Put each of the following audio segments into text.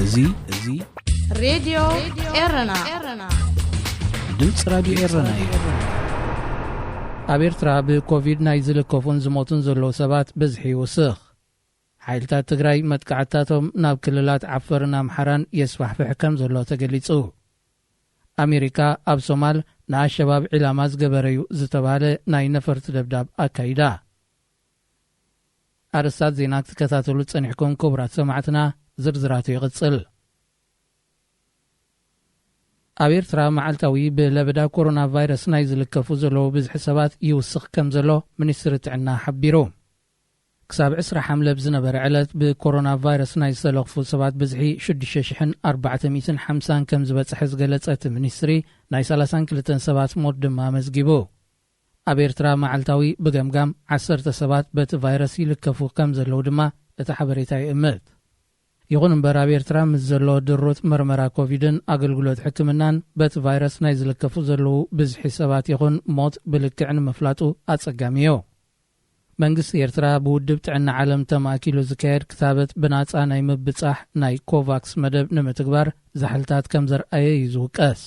እዚ እዚ ሬድዮ ኤረና። ድምፂ ራድዮ ኤረና እዩ። ኣብ ኤርትራ ብኮቪድ ናይ ዝልከፉን ዝሞቱን ዘለዉ ሰባት ብዝሒ ይውስኽ። ሓይልታት ትግራይ መጥቃዕትታቶም ናብ ክልላት ዓፈርን ኣምሓራን የስፋሕፍሕ ከም ዘሎ ተገሊጹ። ኣሜሪካ ኣብ ሶማል ንኣሸባብ ዒላማ ዝገበረ'ዩ ዝተባህለ ናይ ነፈርቲ ደብዳብ ኣካይዳ። ኣርእስታት ዜና ክትከታተሉ ጸኒሕኩም ክቡራት ሰማዕትና፣ ዝርዝራቱ ይቕጽል። ኣብ ኤርትራ መዓልታዊ ብለበዳ ኮሮና ቫይረስ ናይ ዝልከፉ ዘለዉ ብዝሒ ሰባት ይውስኽ ከም ዘሎ ሚኒስትሪ ጥዕና ሓቢሩ። ክሳብ ዕስራ ሓምለ ብዝነበረ ዕለት ብኮሮና ቫይረስ ናይ ዝተለኽፉ ሰባት ብዝሒ ሽዱሽተ ሽሕን ኣርባዕተ ሚእትን ሓምሳን ከም ዝበጽሐ ዝገለጸ እቲ ሚኒስትሪ፣ ናይ ሰላሳን ክልተን ሰባት ሞት ድማ ኣመዝጊቡ። ኣብ ኤርትራ መዓልታዊ ብገምጋም ዓሰርተ ሰባት በቲ ቫይረስ ይልከፉ ከም ዘለዉ ድማ እቲ ሓበሬታ ይእምት። ይኹን እምበር፣ ኣብ ኤርትራ ምስ ዘሎ ድሩት መርመራ ኮቪድን ኣገልግሎት ሕክምናን በቲ ቫይረስ ናይ ዝልከፉ ዘለዉ ብዝሒ ሰባት ይኹን ሞት ብልክዕ ንምፍላጡ ኣጸጋሚ እዩ። መንግስቲ ኤርትራ ብውድብ ጥዕና ዓለም ተማእኪሉ ዝካየድ ክታበት ብናጻ ናይ ምብጻሕ ናይ ኮቫክስ መደብ ንምትግባር ዛሕልታት ከም ዘርኣየ እዩ ዝውቀስ።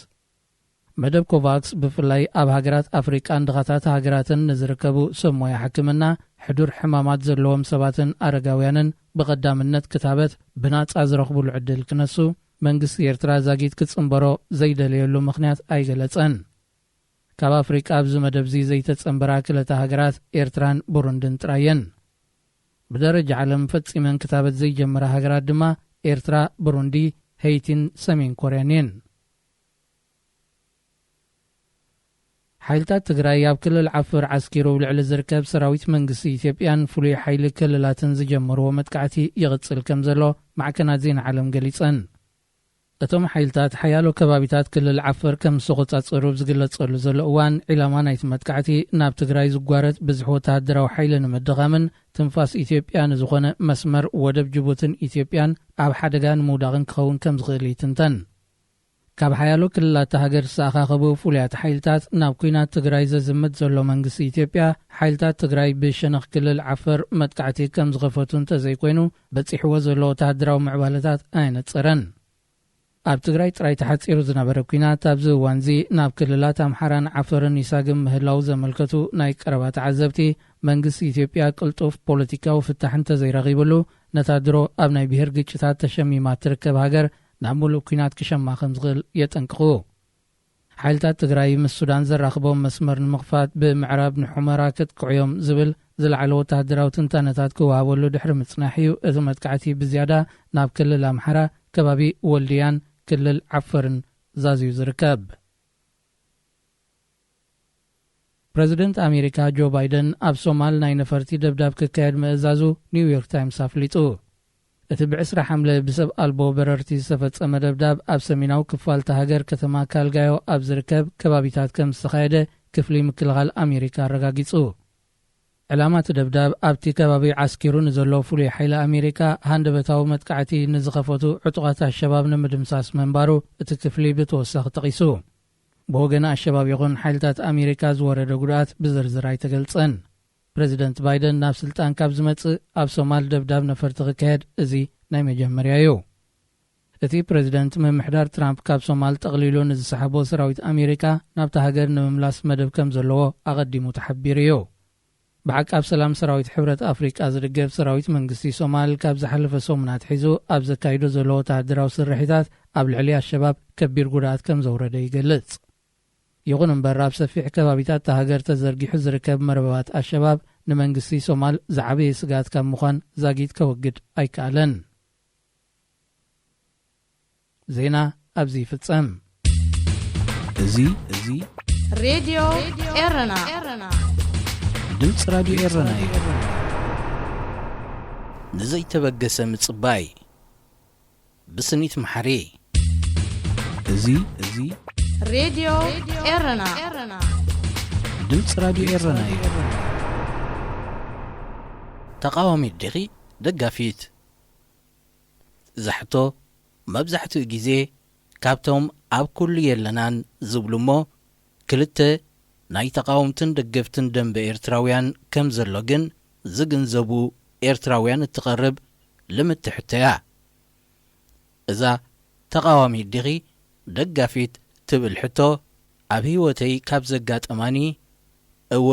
መደብ ኮቫክስ ብፍላይ ኣብ ሃገራት ኣፍሪቃን ድኻታት ሃገራትን ንዝርከቡ ሰብ ሞያ ሕክምና፣ ሕዱር ሕማማት ዘለዎም ሰባትን ኣረጋውያንን ብቐዳምነት ክታበት ብናጻ ዝረኽቡሉ ዕድል ክነሱ፣ መንግስቲ ኤርትራ ዛጊት ክጽንበሮ ዘይደለየሉ ምኽንያት ኣይገለጸን። ካብ ኣፍሪቃ ኣብዚ መደብዚ ዘይተጸንበራ ክልተ ሃገራት ኤርትራን ብሩንድን ጥራየን። ብደረጃ ዓለም ፈጺመን ክታበት ዘይጀመራ ሃገራት ድማ ኤርትራ፣ ብሩንዲ፣ ሄይቲን ሰሜን ኮርያን እየን። ሓይልታት ትግራይ ኣብ ክልል ዓፈር ዓስኪሩ ኣብ ልዕሊ ዝርከብ ሰራዊት መንግስቲ ኢትዮጵያን ፍሉይ ሓይሊ ክልላትን ዝጀመርዎ መጥቃዕቲ ይቕጽል ከም ዘሎ ማዕከናት ዜና ዓለም ገሊጸን። እቶም ሓይልታት ሓያሎ ከባቢታት ክልል ዓፈር ከም ዝተቖጻጸሩ ኣብ ዝግለጸሉ ዘሎ እዋን፣ ዒላማ ናይቲ መጥቃዕቲ ናብ ትግራይ ዝጓረት ብዝሒ ወተሃደራዊ ሓይሊ ንምድኻምን ትንፋስ ኢትዮጵያ ንዝኾነ መስመር ወደብ ጅቡትን ኢትዮጵያን ኣብ ሓደጋ ንምውዳቕን ክኸውን ከም ዝኽእል ይትንተን። ካብ ሓያሎ ክልላት እታ ሃገር ዝተኣኻኸቡ ፍሉያት ሓይልታት ናብ ኲናት ትግራይ ዘዝምት ዘሎ መንግስቲ ኢትዮጵያ፣ ሓይልታት ትግራይ ብሸነኽ ክልል ዓፈር መጥቃዕቲ ከም ዝኸፈቱ እንተዘይኮይኑ፣ በጺሕዎ ዘሎ ወተሃደራዊ ምዕባለታት ኣየነጸረን። ኣብ ትግራይ ጥራይ ተሓጺሩ ዝነበረ ኲናት ኣብዚ እዋንዚ ናብ ክልላት ኣምሓራን ዓፈርን ይሳግም ምህላው ዘመልከቱ ናይ ቀረባ ተዓዘብቲ፣ መንግስቲ ኢትዮጵያ ቅልጡፍ ፖለቲካዊ ፍታሕ እንተዘይረኺብሉ፣ ነታ ድሮ ኣብ ናይ ብሄር ግጭታት ተሸሚማ ትርከብ ሃገር ናብ ሙሉእ ኲናት ክሸማ ከም ዝኽእል የጠንቅቑ። ሓይልታት ትግራይ ምስ ሱዳን ዘራኽቦም መስመር ንምኽፋት ብምዕራብ ንሑመራ ከጥቅዑ እዮም ዝብል ዝለዓለ ወተሃደራዊ ትንታነታት ክወሃበሉ ድሕሪ ምጽናሕ እዩ እቲ መጥቃዕቲ ብዝያዳ ናብ ክልል ኣምሓራ ከባቢ ወልድያን ክልል ዓፈርን ዛዝዩ ዝርከብ። ፕረዚደንት ኣሜሪካ ጆ ባይደን ኣብ ሶማል ናይ ነፈርቲ ደብዳብ ክካየድ ምእዛዙ ኒውዮርክ ታይምስ ኣፍሊጡ። እቲ ብዕስራ ሓምለ ብሰብ ኣልቦ በረርቲ ዝተፈጸመ ደብዳብ ኣብ ሰሜናዊ ክፋል እታ ሃገር ከተማ ካልጋዮ ኣብ ዝርከብ ከባቢታት ከም ዝተኻየደ ክፍሊ ምክልኻል ኣሜሪካ ኣረጋጊጹ። ዕላማ እቲ ደብዳብ ኣብቲ ከባቢ ዓስኪሩ ንዘሎ ፍሉይ ሓይሊ ኣሜሪካ ሃንደበታዊ መጥቃዕቲ ንዝኸፈቱ ዕጡቓት ኣሸባብ ንምድምሳስ ምንባሩ እቲ ክፍሊ ብተወሳኺ ጠቒሱ። ብወገን ኣሸባብ ይኹን ሓይልታት ኣሜሪካ ዝወረደ ጉድኣት ብዝርዝር ኣይተገልጸን። ፕረዚደንት ባይደን ናብ ስልጣን ካብ ዝመጽእ ኣብ ሶማል ደብዳብ ነፈርቲ ክካየድ እዚ ናይ መጀመርያ እዩ። እቲ ፕረዚደንት ምምሕዳር ትራምፕ ካብ ሶማል ጠቕሊሉ ንዝሰሓቦ ሰራዊት ኣሜሪካ ናብታ ሃገር ንምምላስ መደብ ከም ዘለዎ ኣቐዲሙ ተሓቢሩ እዩ። ብዓቃብ ሰላም ሰራዊት ሕብረት ኣፍሪቃ ዝድገፍ ሰራዊት መንግስቲ ሶማል ካብ ዝሓለፈ ሰሙን ኣትሒዙ ኣብ ዘካይዶ ዘሎ ወተሃደራዊ ስርሒታት ኣብ ልዕሊ ኣሸባብ ከቢድ ጉድኣት ከም ዘውረደ ይገልጽ። ይኹን እምበር ኣብ ሰፊሕ ከባቢታት እታ ሃገር ተዘርጊሑ ዝርከብ መርበባት ኣሸባብ ንመንግስቲ ሶማል ዝዓበየ ስግኣት ካብ ምዃን ዛጊት ከወግድ ኣይከኣለን። ዜና ኣብዚ ይፍጸም። እዚ እዚ ሬድዮ ኤረና። ድምፂ ራድዮ ኤረና እዩ። ንዘይተበገሰ ምጽባይ ብስኒት መሓሪ። እዚ እዚ ሬድዮ ኤረና። ድምፂ ራድዮ ኤረና እዩ። ተቓዋሚት ዲኺ ደጋፊት? እዛ ሕቶ መብዛሕትኡ ግዜ ካብቶም ኣብ ኩሉ የለናን ዝብሉ እሞ ክልተ ናይ ተቓወምትን ደገፍትን ደንበ ኤርትራውያን ከም ዘሎ ግን ዝግንዘቡ ኤርትራውያን እትቐርብ ልምድቲ ሕቶ እያ። እዛ ተቓዋሚት ዲኺ ደጋፊት ትብል ሕቶ ኣብ ህይወተይ ካብ ዘጋጠማኒ እወ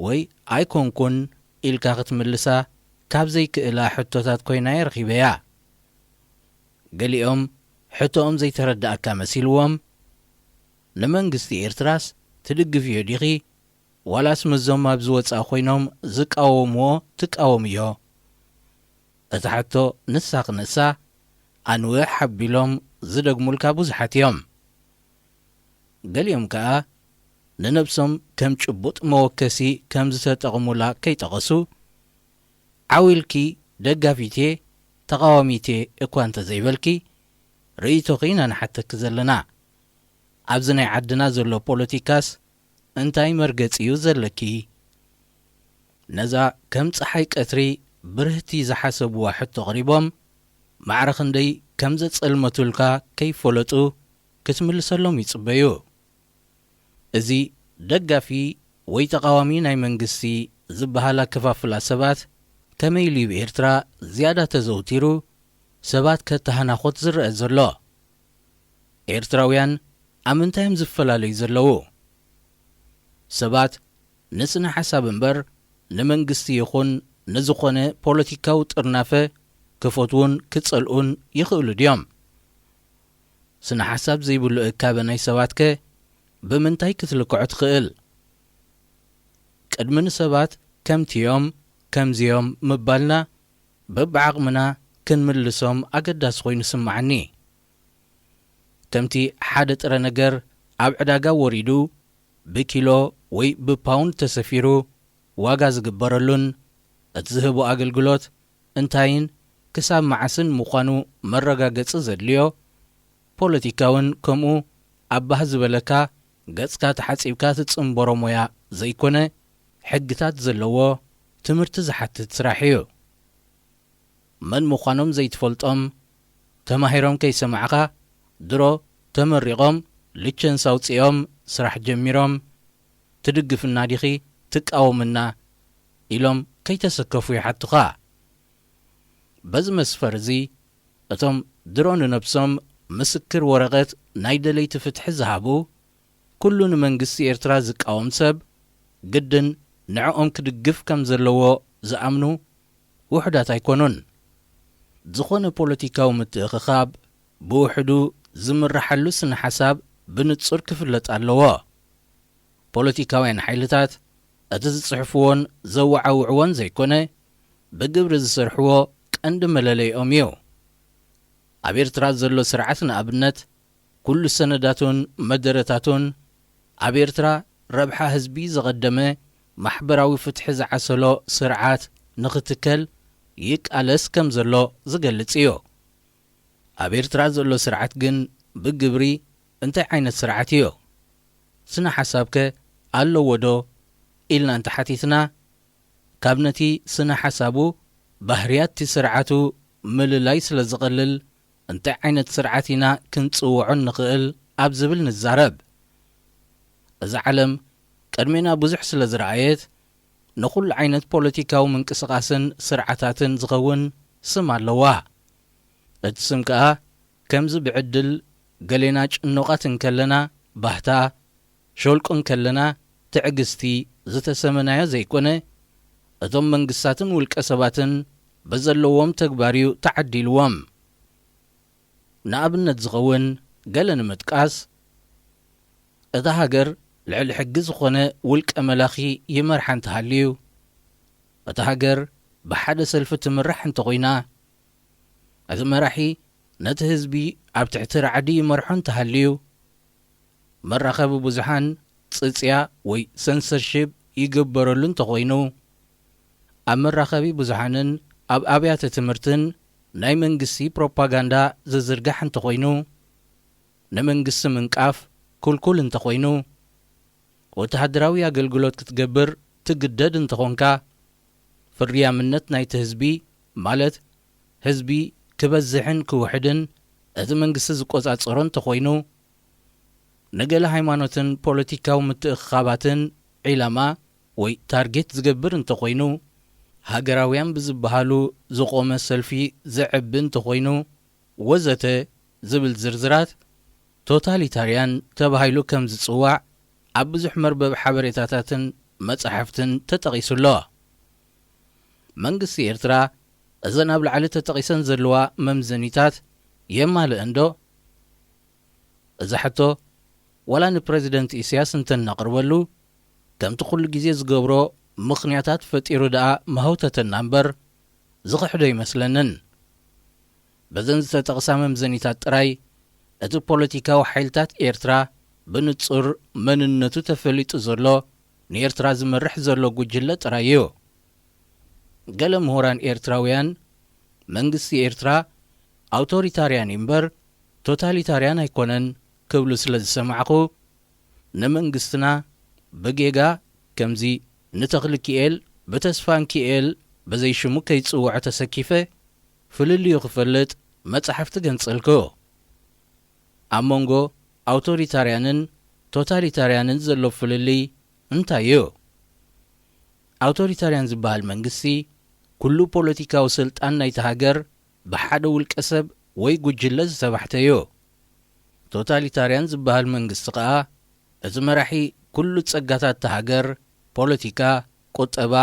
ወይ ኣይኮንኩን ኢልካ ክትምልሳ ካብ ዘይክእላ ሕቶታት ኮይና እየ ረኺበያ። ገሊኦም ሕቶኦም ዘይተረድኣካ መሲልዎም፣ ንመንግስቲ ኤርትራስ ትድግፍዮ ዲኺ? ዋላስ ምስዞም ኣብዚ ወጻኢ ኮይኖም ዝቃወምዎ ትቃወምዮ? እታ ሕቶ ንሳ ክነሳ ኣንውሕ ኣቢሎም ዝደግሙልካ ብዙሓት እዮም። ገሊኦም ከኣ ንነብሶም ከም ጭቡጥ መወከሲ ከም ዝተጠቕሙላ ከይጠቐሱ፣ ዓው ኢልኪ ደጋፊቴ ተቓዋሚቴ እኳ እንተዘይበልኪ፣ ርእይቶኺ ኢና ንሓተኪ ዘለና። ኣብዚ ናይ ዓድና ዘሎ ፖለቲካስ እንታይ መርገጺ እዩ ዘለኪ? ነዛ ከም ጸሓይ ቀትሪ ብርህቲ ዝሓሰብዋ ሕቶ ኣቕሪቦም፣ ማዕረ ክንደይ ከም ዘጸልመቱልካ ከይፈለጡ ክትምልሰሎም ይጽበዩ። እዚ ደጋፊ ወይ ተቓዋሚ ናይ መንግስቲ ዝበሃል ኣከፋፍላ ሰባት ከመይ ኢሉ እዩ ኤርትራ ዝያዳ ተዘውቲሩ ሰባት ከተሃናኾት ዝረአ ዘሎ? ኤርትራውያን ኣብ ምንታይ እዮም ዝፈላለዩ ዘለዉ? ሰባት ንስነ ሓሳብ እምበር ንመንግስቲ ይኹን ንዝኾነ ፖለቲካዊ ጥርናፈ ክፈትዉን ክጸልኡን ይኽእሉ ድዮም? ስነ ሓሳብ ዘይብሉ እካበ ናይ ሰባትከ ብምንታይ ክትልክዖ ትኽእል? ቅድሚ ንሰባት ከምቲዮም ከምዚዮም ምባልና በብዓቕምና ክንምልሶም ኣገዳሲ ኮይኑ ስምዓኒ። ከምቲ ሓደ ጥረ ነገር ኣብ ዕዳጋ ወሪዱ ብኪሎ ወይ ብፓውንድ ተሰፊሩ ዋጋ ዝግበረሉን እቲ ዝህቦ ኣገልግሎት እንታይን ክሳብ መዓስን ምዃኑ መረጋገጺ ዘድልዮ፣ ፖለቲካውን ከምኡ ኣብ ባህ ዝበለካ ገጽካ ተሓጺብካ ትጽንበሮ ሞያ ዘይኮነ፣ ሕግታት ዘለዎ ትምህርቲ ዝሓትት ስራሕ እዩ። መን ምዃኖም ዘይትፈልጦም፣ ተማሂሮም ከይሰማዕኻ ድሮ ተመሪቖም ሊቸንስ ኣውጺኦም ስራሕ ጀሚሮም፣ ትድግፍና ዲኺ ትቃወምና ኢሎም ከይተሰከፉ ይሓቱኻ። በዚ መስፈር እዚ እቶም ድሮ ንነብሶም ምስክር ወረቐት ናይ ደለይቲ ፍትሒ ዝሃቡ፣ ኩሉ ንመንግስቲ ኤርትራ ዝቃወም ሰብ ግድን ንዕኦም ክድግፍ ከም ዘለዎ ዝኣምኑ ውሑዳት ኣይኮኑን። ዝኾነ ፖለቲካዊ ምትእኽኻብ ብውሕዱ ዝምርሓሉ ስነ ሓሳብ ብንጹር ክፍለጥ ኣለዎ። ፖለቲካውያን ሓይልታት እቲ ዝጽሕፍዎን ዘወዓውዕዎን ዘይኮነ፣ ብግብሪ ዝሰርሕዎ ቀንዲ መለለይኦም እዩ። ኣብ ኤርትራ ዘሎ ስርዓት ንኣብነት፣ ኩሉ ሰነዳቱን መደረታቱን ኣብ ኤርትራ ረብሓ ህዝቢ ዘቐደመ ማሕበራዊ ፍትሒ ዝዓሰሎ ስርዓት ንኽትከል ይቃለስ ከም ዘሎ ዝገልጽ እዩ። ኣብ ኤርትራ ዘሎ ስርዓት ግን ብግብሪ እንታይ ዓይነት ስርዓት እዩ? ስነ ሓሳብከ ኣለዎ ዶ ኢልና እንተሓቲትና፣ ካብ ነቲ ስነ ሓሳቡ ባህርያት እቲ ስርዓቱ ምልላይ ስለ ዝቐልል፣ እንታይ ዓይነት ስርዓት ኢና ክንጽውዖ ንኽእል ኣብ ዝብል ንዛረብ። እዛ ዓለም ቅድሜና ብዙሕ ስለ ዝረኣየት፣ ንኹሉ ዓይነት ፖለቲካዊ ምንቅስቓስን ስርዓታትን ዝኸውን ስም ኣለዋ። እቲ ስም ከኣ ከምዚ ብዕድል ገሌና ጭኑቓት እንከለና ባህታ፣ ሾልቁ እንከለና ትዕግስቲ ዝተሰመናዮ ዘይኮነ፣ እቶም መንግስታትን ውልቀ ሰባትን ብዘለዎም ተግባር እዩ ተዓዲልዎም። ንኣብነት ዝኸውን ገለ ንምጥቃስ፣ እታ ሃገር ልዕሊ ሕጊ ዝኾነ ውልቀ መላኺ ይመርሓ እንተሃልዩ፣ እታ ሃገር ብሓደ ሰልፊ ትምራሕ እንተኾይና፣ እቲ መራሒ ነቲ ህዝቢ ኣብ ትሕቲ ራዕዲ ይመርሖ እንተሃልዩ፣ መራኸቢ ብዙሓን ጽጽያ ወይ ሰንሰርሺፕ ይግበረሉ እንተኾይኑ፣ ኣብ መራኸቢ ብዙሓንን ኣብ ኣብያተ ትምህርትን ናይ መንግስቲ ፕሮፓጋንዳ ዝዝርጋሕ እንተኾይኑ፣ ንመንግስቲ ምንቃፍ ክልኩል እንተኾይኑ፣ ወተሃደራዊ ኣገልግሎት ክትገብር ትግደድ እንተኾንካ፣ ፍርያምነት ናይቲ ህዝቢ፣ ማለት ህዝቢ ክበዝሕን ክውሕድን እቲ መንግስቲ ዝቆጻጸሮ እንተኾይኑ፣ ንገለ ሃይማኖትን ፖለቲካዊ ምትእኽኻባትን ዒላማ ወይ ታርጌት ዝገብር እንተኾይኑ፣ ሃገራውያን ብዝበሃሉ ዝቖመ ሰልፊ ዘዕቢ እንተኾይኑ፣ ወዘተ ዝብል ዝርዝራት ቶታሊታርያን ተባሂሉ ከም ዝጽዋዕ ኣብ ብዙሕ መርበብ ሓበሬታታትን መጻሕፍትን ተጠቒሱ ኣሎ። መንግስቲ ኤርትራ እዘን ኣብ ላዕሊ ተጠቒሰን ዘለዋ መምዘኒታት የማልእንዶ? እዛ ሕቶ ዋላ ንፕረዚደንት ኢሳያስ እንተነቕርበሉ፣ ከምቲ ኩሉ ግዜ ዝገብሮ ምኽንያታት ፈጢሩ ደኣ መሃውተተና እምበር ዝኽሕዶ ኣይመስለንን። በዘን ዝተጠቕሳ መምዘኒታት ጥራይ እቲ ፖለቲካዊ ሓይልታት ኤርትራ ብንጹር መንነቱ ተፈሊጡ ዘሎ ንኤርትራ ዝመርሕ ዘሎ ጉጅለ ጥራይ እዩ። ገለ ምሁራን ኤርትራውያን መንግስቲ ኤርትራ ኣውቶሪታርያን እምበር ቶታሊታርያን ኣይኮነን ክብሉ ስለ ዝሰማዕኹ፣ ንመንግስትና ብጌጋ ከምዚ ንተኽልኪኤል ብተስፋንኪኤል ብዘይ ሽሙ ከይጽውዖ ተሰኪፈ ፍልልዩ ክፈልጥ መጻሕፍቲ ገንጸልኩ። ኣብ መንጎ ኣውቶሪታርያንን ቶታሊታርያንን ዘሎ ፍልልይ እንታይ እዩ? ኣውቶሪታርያን ዝበሃል መንግስቲ ኩሉ ፖለቲካዊ ስልጣን ናይቲ ሃገር ብሓደ ውልቀ ሰብ ወይ ጉጅለ ዝተባሕተ እዩ። ቶታሊታርያን ዝበሃል መንግስቲ ከኣ እቲ መራሒ ኩሉ ጸጋታት እታ ሃገር፣ ፖለቲካ፣ ቁጠባ፣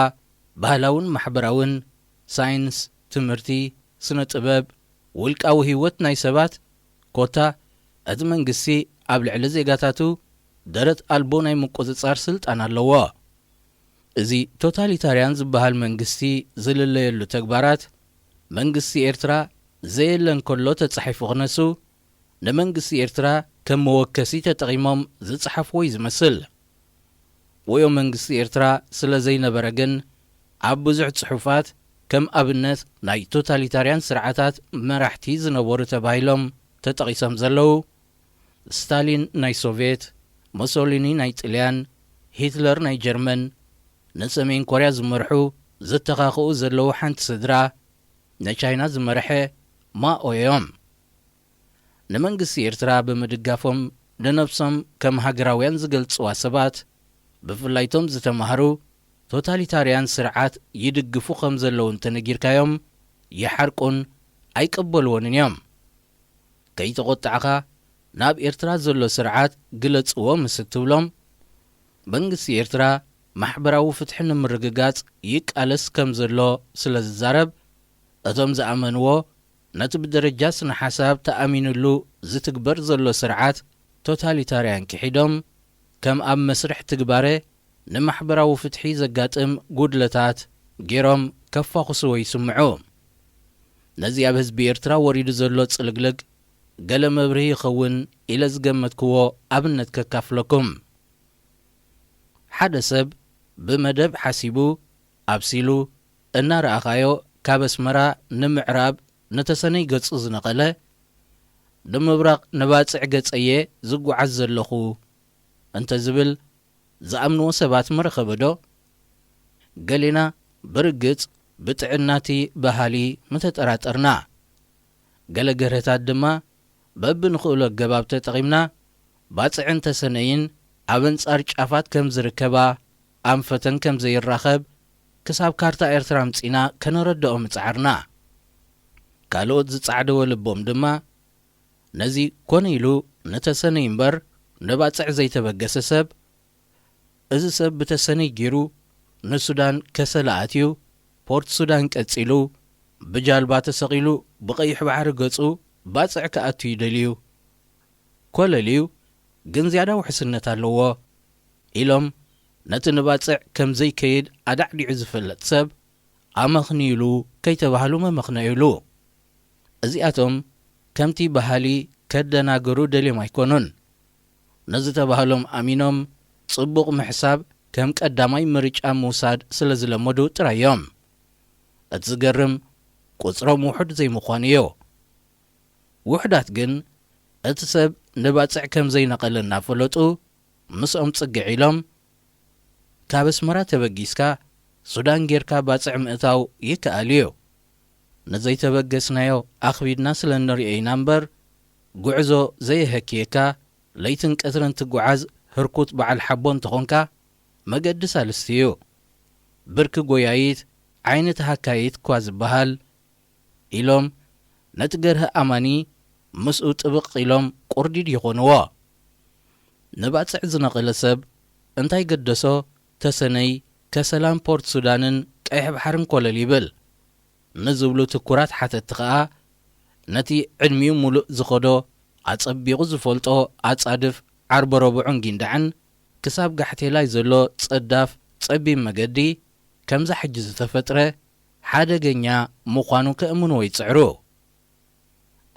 ባህላውን ማሕበራውን፣ ሳይንስ፣ ትምህርቲ፣ ስነ ጥበብ፣ ውልቃዊ ህይወት ናይ ሰባት፣ ኮታ እቲ መንግስቲ ኣብ ልዕሊ ዜጋታቱ ደረት ኣልቦ ናይ ምቁጽጻር ስልጣን ኣለዎ። እዚ ቶታሊታርያን ዝበሃል መንግስቲ ዝልለየሉ ተግባራት፣ መንግስቲ ኤርትራ ዘየለ እንከሎ ተጻሒፉ ክነሱ፣ ንመንግስቲ ኤርትራ ከም መወከሲ ተጠቒሞም ዝጸሓፍዎ እዩ ዝመስል። ወዮ መንግስቲ ኤርትራ ስለ ዘይነበረ ግን፣ ኣብ ብዙሕ ጽሑፋት ከም ኣብነት ናይ ቶታሊታርያን ስርዓታት መራሕቲ ዝነበሩ ተባሂሎም ተጠቒሶም ዘለዉ፣ ስታሊን ናይ ሶቭየት፣ ሞሶሊኒ ናይ ጥልያን፣ ሂትለር ናይ ጀርመን፣ ንሰሜን ኮርያ ዝመርሑ ዝተኻኽኡ ዘለዉ ሓንቲ ስድራ፣ ንቻይና ዝመርሐ ማኦ እዮም። ንመንግስቲ ኤርትራ ብምድጋፎም ንነብሶም ከም ሃገራውያን ዝገልጽዋ ሰባት፣ ብፍላይ እቶም ዝተማህሩ፣ ቶታሊታርያን ስርዓት ይድግፉ ከም ዘለዉ እንተነጊርካዮም፣ ይሓርቁን ኣይቅበልዎንን እዮም። ከይተቖጣዕኻ ናብ ኤርትራ ዘሎ ስርዓት ግለጽዎ ምስ እትብሎም፣ መንግስቲ ኤርትራ ማሕበራዊ ፍትሒ ንምርግጋጽ ይቃለስ ከም ዘሎ ስለ ዝዛረብ፣ እቶም ዝኣመንዎ ነቲ ብደረጃ ስነ ሓሳብ ተኣሚንሉ ዝትግበር ዘሎ ስርዓት ቶታሊታርያን ክሒዶም፣ ከም ኣብ መስርሕ ትግባረ ንማሕበራዊ ፍትሒ ዘጋጥም ጉድለታት ገይሮም ከፋኹስዎ ይስምዑ። ነዚ ኣብ ህዝቢ ኤርትራ ወሪዱ ዘሎ ጽልግልግ ገለ መብርሂ ይኸውን ኢለ ዝገመትክዎ ኣብነት ከካፍለኩም። ሓደ ሰብ ብመደብ ሓሲቡ፣ ኣብሲሉ፣ እናረኣኻዮ ካብ ኣስመራ ንምዕራብ ንተሰነይ ገጹ ዝነቐለ፣ ንምብራቕ ንባጽዕ ገጸየ ዝጓዓዝ ዘለኹ እንተ ዝብል ዝኣምንዎ ሰባት ምረኸበዶ? ገሌና ብርግጽ ብጥዕናቲ በሃሊ ምተጠራጠርና። ገለ ገርህታት ድማ በብንኽእሎ ኣገባብ ተጠቒምና ባጽዕን ተሰነይን ኣብ ኣንጻር ጫፋት ከም ዝርከባ ኣንፈተን ከም ዘይራኸብ ክሳብ ካርታ ኤርትራ ኣምጺና ከነረድኦም ምጻዓርና። ካልኦት ዝጻዕደወ ልቦም ድማ ነዚ ኮነ ኢሉ ንተሰነይ እምበር ንባጽዕ ዘይተበገሰ ሰብ፣ እዚ ሰብ ብተሰነይ ገይሩ ንሱዳን ከሰላ ኣትዩ፣ ፖርት ሱዳን ቀጺሉ፣ ብጃልባ ተሰቒሉ ብቐይሕ ባሕሪ ገጹ ባጽዕ ክኣቱ እዩ ደልዩ። ኮለል እዩ፣ ግን ዝያዳ ውሕስነት ኣለዎ ኢሎም ነቲ ንባጽዕ ከም ዘይከይድ ኣዳዕዲዑ ዝፈልጥ ሰብ ኣመኽንዩሉ ከይተባህሉ መመኽነዩሉ። እዚኣቶም ከምቲ በሃሊ ከደናግሩ ደልዮም ኣይኮኑን። ነዝተባህሎም ኣሚኖም ጽቡቕ ምሕሳብ ከም ቀዳማይ ምርጫ ምውሳድ ስለ ዝለመዱ ጥራይ እዮም። እቲ ዝገርም ቁጽሮም ውሑድ ዘይምዃኑ እዩ። ውሑዳት ግን እቲ ሰብ ንባጽዕ ከም ዘይነቐለ እናፈለጡ ምስኦም ጽግዕ ኢሎም፣ ካብ ኣስመራ ተበጊስካ ሱዳን ጌርካ ባጽዕ ምእታው ይከኣል እዩ። ንዘይተበገስናዮ ኣኽቢድና ስለ እንርእዮ ኢና እምበር፣ ጉዕዞ ዘየሀክየካ ለይትን ቀትርን ትጓዓዝ ህርኩት በዓል ሓቦ እንተኾንካ፣ መገዲ ሳልስቲ እዩ። ብርኪ ጎያይት ዓይኒ ተሃካይት እኳ ዝበሃል ኢሎም ነቲ ገርህ ኣማኒ ምስኡ ጥብቕ ኢሎም ቁርዲድ ይኾንዎ። ንባጽዕ ዝነቐለ ሰብ እንታይ ገደሶ፣ ተሰነይ፣ ከሰላን ፖርት ሱዳንን ቀይሕ ባሕርን ኮለል ይብል ንዝብሉ ትኩራት ሓተትቲ ከኣ፣ ነቲ ዕድሚኡ ሙሉእ ዝኸዶ ኣጸቢቑ ዝፈልጦ ኣጻድፍ ዓርበ ረቡዕን ጊንዳዕን ክሳብ ጋሕቴላይ ዘሎ ጸዳፍ ጸቢብ መገዲ ከምዛ ሕጂ ዝተፈጥረ ሓደገኛ ምዃኑ ከእምንዎ ይጽዕሩ።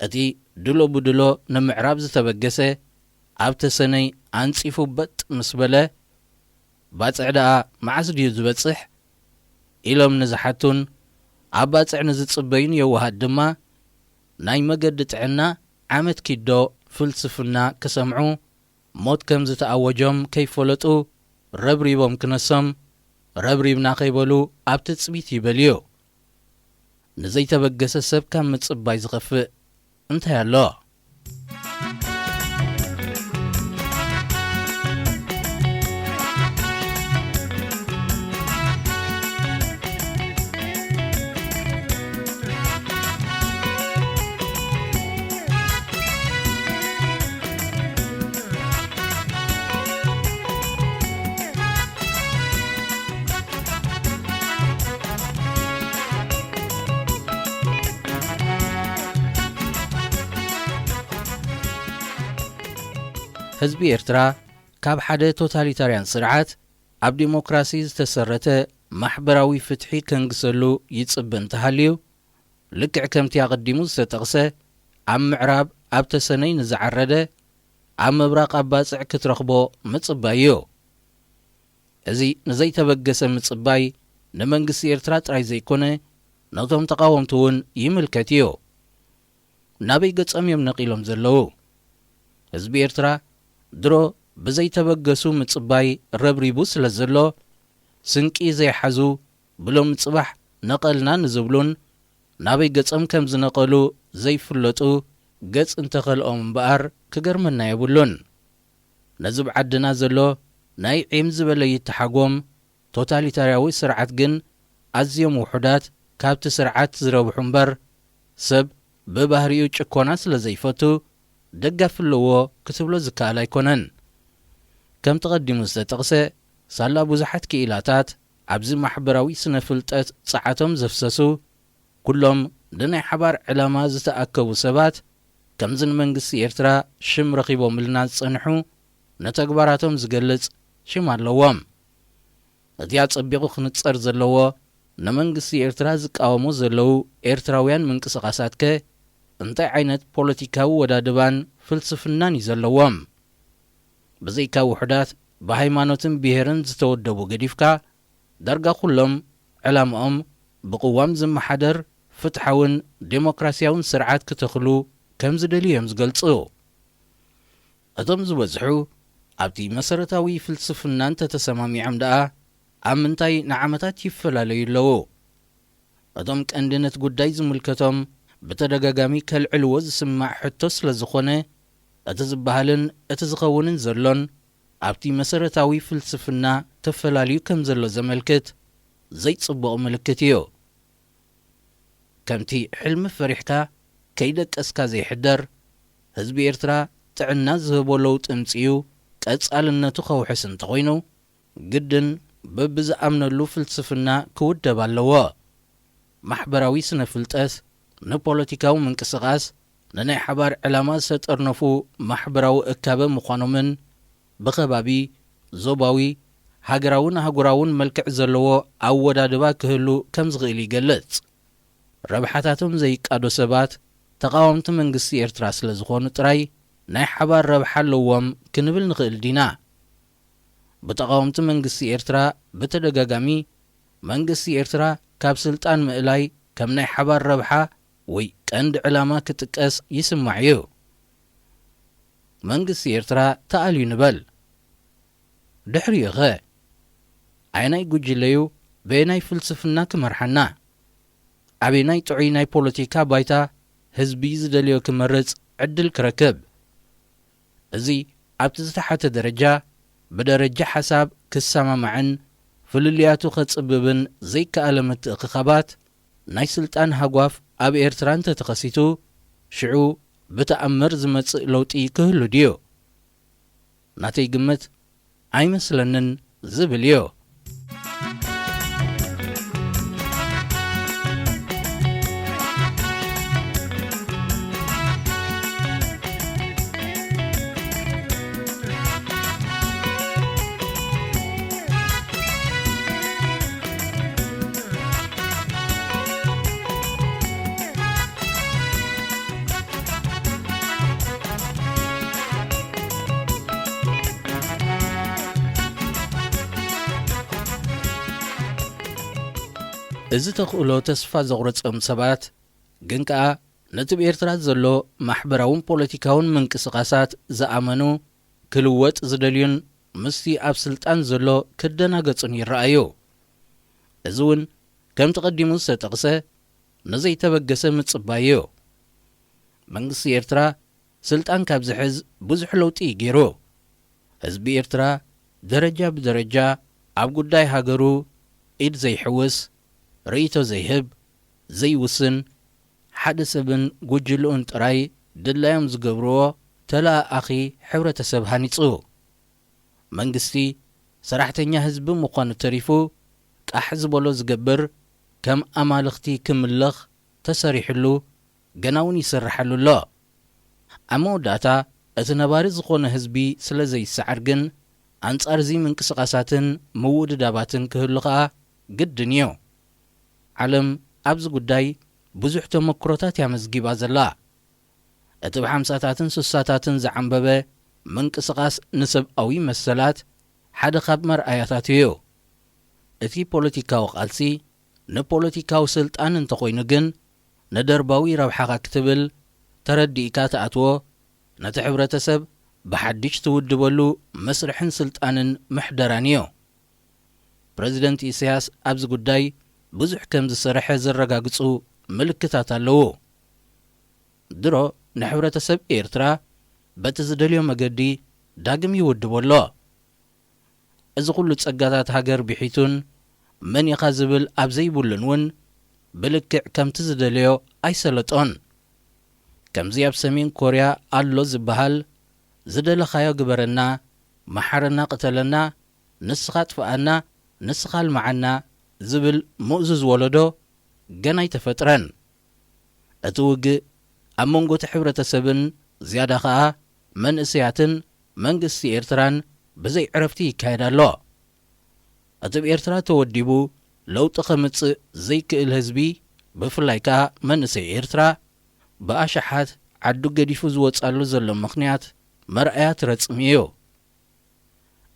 እቲ ድሎ ብድሎ ንምዕራብ ዝተበገሰ ኣብ ተሰነይ ኣንጺፉ በጥ ምስ በለ፣ "ባጽዕ ደኣ መዓስ ድዩ ዝበጽሕ?" ኢሎም ንዝሓቱን ኣብ ባጽዕ ንዝጽበዩን የዋሃት ድማ፣ ናይ መገዲ ጥዕና ዓመት ኪዶ ፍልስፍና ክሰምዑ፣ ሞት ከም ዝተኣወጆም ከይፈለጡ ረብሪቦም ክነሶም፣ ረብሪብና ከይበሉ ኣብ ትጽቢት ይበልዩ። ንዘይተበገሰ ሰብ ካብ ምጽባይ ዝኸፍእ እንታይ ኣሎ? ህዝቢ ኤርትራ ካብ ሓደ ቶታሊታርያን ስርዓት ኣብ ዲሞክራሲ ዝተሰረተ ማሕበራዊ ፍትሒ ከንግሰሉ ይጽበ እንተሃልዩ፣ ልክዕ ከምቲ ኣቐዲሙ ዝተጠቕሰ፣ ኣብ ምዕራብ ኣብ ተሰነይ ንዝዓረደ፣ ኣብ ምብራቕ ኣብ ባጽዕ ክትረኽቦ ምጽባይ እዩ። እዚ ንዘይተበገሰ ምጽባይ ንመንግስቲ ኤርትራ ጥራይ ዘይኮነ፣ ነቶም ተቓወምቲ እውን ይምልከት እዩ። ናበይ ገጾም እዮም ነቒሎም ዘለዉ? ህዝቢ ኤርትራ ድሮ ብዘይተበገሱ ምጽባይ ረብሪቡ ስለ ዘሎ፣ ስንቂ ዘይሓዙ ብሎም ጽባሕ ነቐልና ንዝብሉን ናበይ ገጾም ከም ዝነቐሉ ዘይፍለጡ ገጽ እንተኸልኦም እምበኣር ክገርመና የብሉን። ነዚ ኣብ ዓድና ዘሎ ናይ ዒም ዝበለ ይተሓጎም ቶታሊታርያዊ ስርዓት ግን ኣዝዮም ውሑዳት ካብቲ ስርዓት ዝረብሑ እምበር፣ ሰብ ብባህሪኡ ጭኮና ስለ ዘይፈቱ ደጋፊ ኣለዎ ክትብሎ ዝከኣል ኣይኮነን። ከምቲ ቀዲሙ ዝተጠቕሰ፣ ሳላ ብዙሓት ክኢላታት ኣብዚ ማሕበራዊ ስነ ፍልጠት ጸዓቶም ዘፍሰሱ፣ ኩሎም ንናይ ሓባር ዕላማ ዝተኣከቡ ሰባት፣ ከምዚ ንመንግስቲ ኤርትራ ሽም ረኺቦምልና ዝጸንሑ፣ ንተግባራቶም ዝገልጽ ሽም ኣለዎም። እቲ ኣጸቢቑ ክንጸር ዘለዎ፣ ንመንግስቲ ኤርትራ ዝቃወሙ ዘለዉ ኤርትራውያን ምንቅስቓሳትከ እንታይ ዓይነት ፖለቲካዊ ወዳድባን ፍልስፍናን እዩ ዘለዎም? ብዘይካ ውሑዳት ብሃይማኖትን ብሄርን ዝተወደቡ ገዲፍካ፣ ዳርጋ ኩሎም ዕላምኦም ብቅዋም ዝመሓደር ፍትሓውን ዴሞክራስያውን ስርዓት ክተኽሉ ከም ዝደልዩ እዮም ዝገልጹ። እቶም ዝበዝሑ ኣብቲ መሰረታዊ ፍልስፍና እንተተሰማሚዖም ደኣ ኣብ ምንታይ ንዓመታት ይፈላለዩ ኣለዉ? እቶም ቀንዲ ነቲ ጉዳይ ዝምልከቶም ብተደጋጋሚ ከልዕልዎ ዝስማዕ ሕቶ ስለ ዝኾነ፣ እቲ ዝበሃልን እቲ ዝኸውንን ዘሎን ኣብቲ መሰረታዊ ፍልስፍና ተፈላልዩ ከም ዘሎ ዘመልክት ዘይጽቡቕ ምልክት እዩ። ከምቲ ሕልሚ ፈሪሕካ ከይደቀስካ ዘይሕደር፣ ህዝቢ ኤርትራ ጥዕና ዝህቦ ለውጢ እምጺኡ ቀጻልነቱ ከውሕስ እንተኾይኑ፣ ግድን በብዝኣምነሉ ፍልስፍና ክውደብ ኣለዎ። ማሕበራዊ ስነ ፍልጠት ንፖለቲካዊ ምንቅስቓስ ንናይ ሓባር ዕላማ ዝተጠርነፉ ማሕበራዊ እካበ ምዃኖምን ብኸባቢ፣ ዞባዊ፣ ሃገራውን ኣህጉራውን መልክዕ ዘለዎ ኣወዳድባ ክህሉ ከም ዝኽእል ይገልጽ። ረብሓታቶም ዘይቃዶ ሰባት ተቓወምቲ መንግስቲ ኤርትራ ስለ ዝኾኑ ጥራይ ናይ ሓባር ረብሓ ኣለዎም ክንብል ንኽእል ዲና? ብተቓወምቲ መንግስቲ ኤርትራ ብተደጋጋሚ መንግስቲ ኤርትራ ካብ ስልጣን ምእላይ ከም ናይ ሓባር ረብሓ ወይ ቀንዲ ዕላማ ክጥቀስ ይስማዕ እዩ። መንግስቲ ኤርትራ ተኣልዩ ንበል። ድሕሪኡኸ? ኣየናይ ጉጅለዩ በየናይ ፍልስፍና ክመርሓና? ኣበየናይ ጥዑይ ናይ ፖለቲካ ባይታ ህዝቢ ዝደልዮ ክመርጽ ዕድል ክረክብ? እዚ ኣብቲ ዝተሓተ ደረጃ ብደረጃ ሓሳብ ክሰማማዕን ፍልልያቱ ከጽብብን ዘይከኣለ ምትእኽኻባት ናይ ስልጣን ሃጓፍ ኣብ ኤርትራ እንተተኸሲቱ፣ ሽዑ ብተኣምር ዝመጽእ ለውጢ ክህሉ ድዩ? ናተይ ግምት ኣይመስለንን ዝብል እዩ። እዚ ተኽእሎ ተስፋ ዘቑረጾም ሰባት ግን ከኣ ነቲ ብኤርትራ ዘሎ ማሕበራውን ፖለቲካውን ምንቅስቓሳት ዝኣመኑ፣ ክልወጥ ዝደልዩን ምስቲ ኣብ ስልጣን ዘሎ ክደናገጹን ይረኣዩ። እዚ እውን ከምቲ ቀዲሙ ዝተጠቕሰ ንዘይተበገሰ ምጽባይ እዩ። መንግስቲ ኤርትራ ስልጣን ካብ ዝሕዝ ብዙሕ ለውጢ እዩ ገይሩ። ህዝቢ ኤርትራ ደረጃ ብደረጃ ኣብ ጉዳይ ሃገሩ ኢድ ዘይሕውስ፣ ርእይቶ ዘይህብ፣ ዘይውስን፣ ሓደ ሰብን ጉጅልኡን ጥራይ ድላዮም ዝገብርዎ ተለኣኣኺ ሕብረተሰብ ሃኒጹ። መንግስቲ ሰራሕተኛ ህዝቢ ምዃኑ ተሪፉ ቃሕ ዝበሎ ዝገብር፣ ከም ኣማልኽቲ ክምለኽ ተሰሪሕሉ፣ ገና እውን ይስርሓሉ ኣሎ። ኣብ መወዳእታ እቲ ነባሪ ዝኾነ ህዝቢ ስለ ዘይሰዓር ግን ኣንጻር እዚ ምንቅስቓሳትን ምውድዳባትን ክህሉ ከኣ ግድን እዩ። ዓለም ኣብዚ ጉዳይ ብዙሕ ተመክሮታት እያ መዝጊባ ዘላ። እቲ ብሓምሳታትን ስሳታትን ዝዓምበበ ምንቅስቓስ ንሰብኣዊ መሰላት ሓደ ካብ መርኣያታት እዩ። እቲ ፖለቲካዊ ቃልሲ ንፖለቲካዊ ስልጣን እንተኾይኑ ግን፣ ንደርባዊ ረብሓኻ ክትብል ተረዲእካ ትኣትዎ፣ ነቲ ሕብረተሰብ ብሓድሽ ትውድበሉ መስርሕን ስልጣንን ምሕደራን እዩ። ፕረዚደንት ኢሳያስ ኣብዚ ጉዳይ ብዙሕ ከም ዝሰርሐ ዘረጋግጹ ምልክታት ኣለዉ። ድሮ ንሕብረተሰብ ኤርትራ በቲ ዝደልዮ መገዲ ዳግም ይውድቦ ኣሎ። እዚ ኩሉ ጸጋታት ሃገር ቢሒቱን መን ኢኻ ዝብል ኣብ ዘይብሉን እውን ብልክዕ ከምቲ ዝደለዮ ኣይሰለጦን። ከምዚ ኣብ ሰሜን ኮርያ ኣሎ ዝበሃል፣ ዝደለኻዮ ግበረና፣ መሓረና፣ ቅተለና፣ ንስኻ ጥፍኣና፣ ንስኻ ኣልምዓና ዝብል ምእዙዝ ወለዶ ገና ኣይተፈጥረን። እቲ ውግእ ኣብ መንጎ እቲ ሕብረተሰብን ዝያዳ ኸኣ መንእሰያትን መንግስቲ ኤርትራን ብዘይ ዕረፍቲ ይካየድ ኣሎ። እቲ ኣብ ኤርትራ ተወዲቡ ለውጢ ከምጽእ ዘይክእል ህዝቢ፣ ብፍላይ ከኣ መንእሰይ ኤርትራ፣ ብኣሽሓት ዓዱ ገዲፉ ዝወጻሉ ዘሎ ምኽንያት መርኣያ ትረጽሚ እዩ።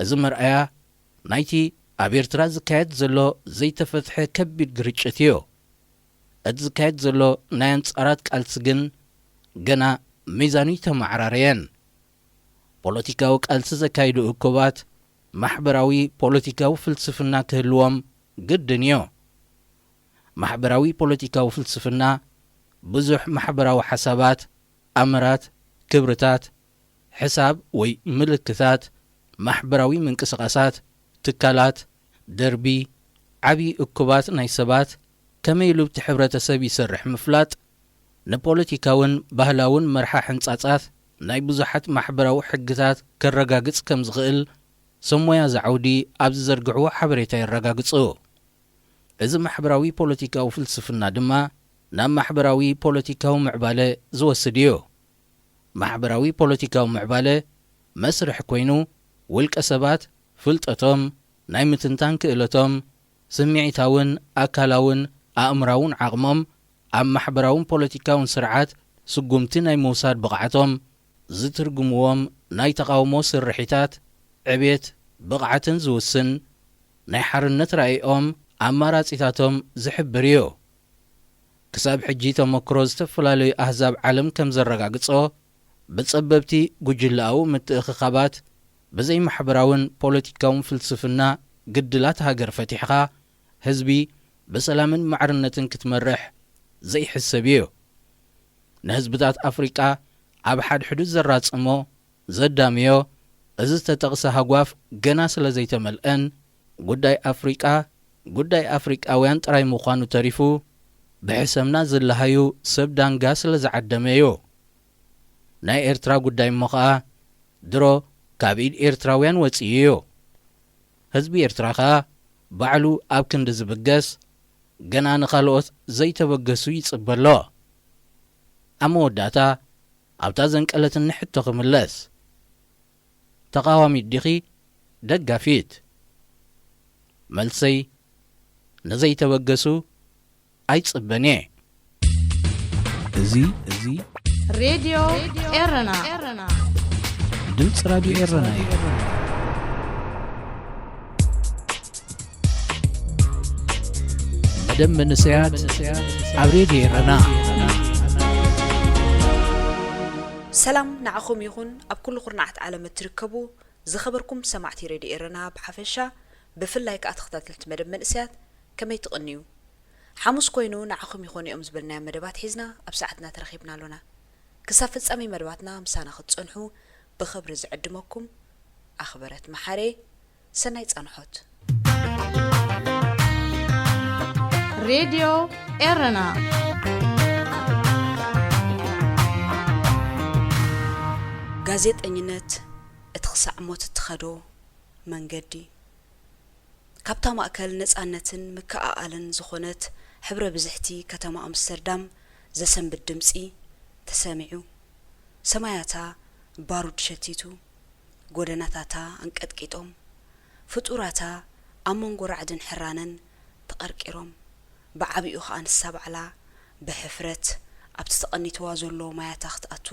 እዚ መርኣያ ናይቲ ኣብ ኤርትራ ዝካየድ ዘሎ ዘይተፈትሐ ከቢድ ግርጭት እዩ። እቲ ዝካየድ ዘሎ ናይ ኣንጻራት ቃልሲ ግን ገና ሚዛኑ ኣይተመዓራረየን። ፖለቲካዊ ቃልሲ ዘካይዱ እኩባት ማሕበራዊ ፖለቲካዊ ፍልስፍና ክህልዎም ግድን እዩ። ማሕበራዊ ፖለቲካዊ ፍልስፍና ብዙሕ ማሕበራዊ ሓሳባት፣ ኣምራት፣ ክብርታት፣ ሕሳብ ወይ ምልክታት፣ ማሕበራዊ ምንቅስቓሳት፣ ትካላት፣ ደርቢ፣ ዓቢ እኩባት ናይ ሰባት፣ ከመይ ኢሉ ኣብቲ ሕብረተሰብ ይሰርሕ ምፍላጥ፣ ንፖለቲካውን ባህላውን መርሓ ሕንጻጻት ናይ ብዙሓት ማሕበራዊ ሕግታት ከረጋግጽ ከም ዝኽእል ሰብ ሞያ እዚ ዓውዲ ኣብ ዝዘርግሕዎ ሓበሬታ የረጋግጹ። እዚ ማሕበራዊ ፖለቲካዊ ፍልስፍና ድማ ናብ ማሕበራዊ ፖለቲካዊ ምዕባለ ዝወስድ እዩ። ማሕበራዊ ፖለቲካዊ ምዕባለ መስርሕ ኮይኑ፣ ውልቀ ሰባት ፍልጠቶም፣ ናይ ምትንታን ክእለቶም፣ ስምዒታውን ኣካላውን ኣእምራውን ዓቕሞም፣ ኣብ ማሕበራውን ፖለቲካውን ስርዓት ስጉምቲ ናይ ምውሳድ ብቕዓቶም፣ ዝትርጉምዎም ናይ ተቓውሞ ስርሒታት፣ ዕቤት፣ ብቕዓትን ዝውስን፣ ናይ ሓርነት ራኢኦም፣ ኣማራጺታቶም ዝሕብር እዩ። ክሳብ ሕጂ ተመክሮ ዝተፈላለዩ ኣህዛብ ዓለም ከም ዘረጋግጾ፣ ብጸበብቲ ጉጅለኣዊ ምትእኽኻባት፣ ብዘይ ማሕበራውን ፖለቲካውን ፍልስፍና ግድላት ሃገር ፈቲሕኻ፣ ህዝቢ ብሰላምን ማዕርነትን ክትመርሕ ዘይሕሰብ እዩ። ንህዝብታት ኣፍሪቃ ኣብ ሓድሕዱ ዘራጽሞ፣ ዘዳምዮ፣ እዚ ዝተጠቕሰ ሃጓፍ ገና ስለ ዘይተመልአን፣ ጉዳይ ኣፍሪቃ፣ ጉዳይ ኣፍሪቃውያን ጥራይ ምዃኑ ተሪፉ፣ ብሕሰምና ዝለሃዩ ሰብ ዳንጋ ስለ ዝዓደመ እዩ። ናይ ኤርትራ ጉዳይ እሞ ኸኣ ድሮ ካብ ኢድ ኤርትራውያን ወጺኡ እዩ። ህዝቢ ኤርትራ ኸኣ ባዕሉ ኣብ ክንዲ ዝብገስ፣ ገና ንኻልኦት ዘይተበገሱ ይጽበ ኣሎ። ኣብ መወዳእታ ኣብታ ዘንቀለትኒ ሕቶ ክምለስ። ተቓዋሚት ዲኺ ደጋፊት? መልሰይ፣ ንዘይተበገሱ ኣይጽበን እየ። እዚ፣ እዚ ሬድዮ ኤረና። ድምፂ ራዲዮ ኤረና እዩ። መደብ መንእሰያት ኣብ ሬድዮ ኤረና። ሰላም ንዓኹም ይኹን፣ ኣብ ኩሉ ኩርናዓት ዓለም እትርከቡ ዝኸበርኩም ሰማዕቲ ሬድዮ ኤረና ብሓፈሻ፣ ብፍላይ ከኣ ተኸታተልቲ መደብ መንእሰያት ከመይ ትቕንዩ? ሓሙስ ኮይኑ ንዓኹም ይኾኑ እዮም ዝበልናዮም መደባት ሒዝና ኣብ ሰዓትና ተረኺብና ኣሎና። ክሳብ ፍጻሜ መደባትና ምሳና ክትጸንሑ ብኽብሪ ዝዕድመኩም ኣኽበረት መሓሬ። ሰናይ ጻንሖት። ሬድዮ ኤረና። ጋዜጠኝነት እቲ ክሳዕ ሞት እትኸዶ መንገዲ። ካብታ ማእከል ነጻነትን ምክእኣልን ዝኾነት ሕብረ ብዝሕቲ ከተማ ኣምስተርዳም ዘሰንብድ ድምጺ ተሰሚዑ። ሰማያታ ባሩድ ሸቲቱ፣ ጎደናታታ ኣንቀጥቂጦም፣ ፍጡራታ ኣብ መንጎ ራዕድን ሕራነን ተቐርቂሮም፣ ብዓቢኡ ኸኣ ንሳ ባዕላ ብሕፍረት ኣብቲ ተቐኒትዋ ዘሎ ማያታ ክትኣቱ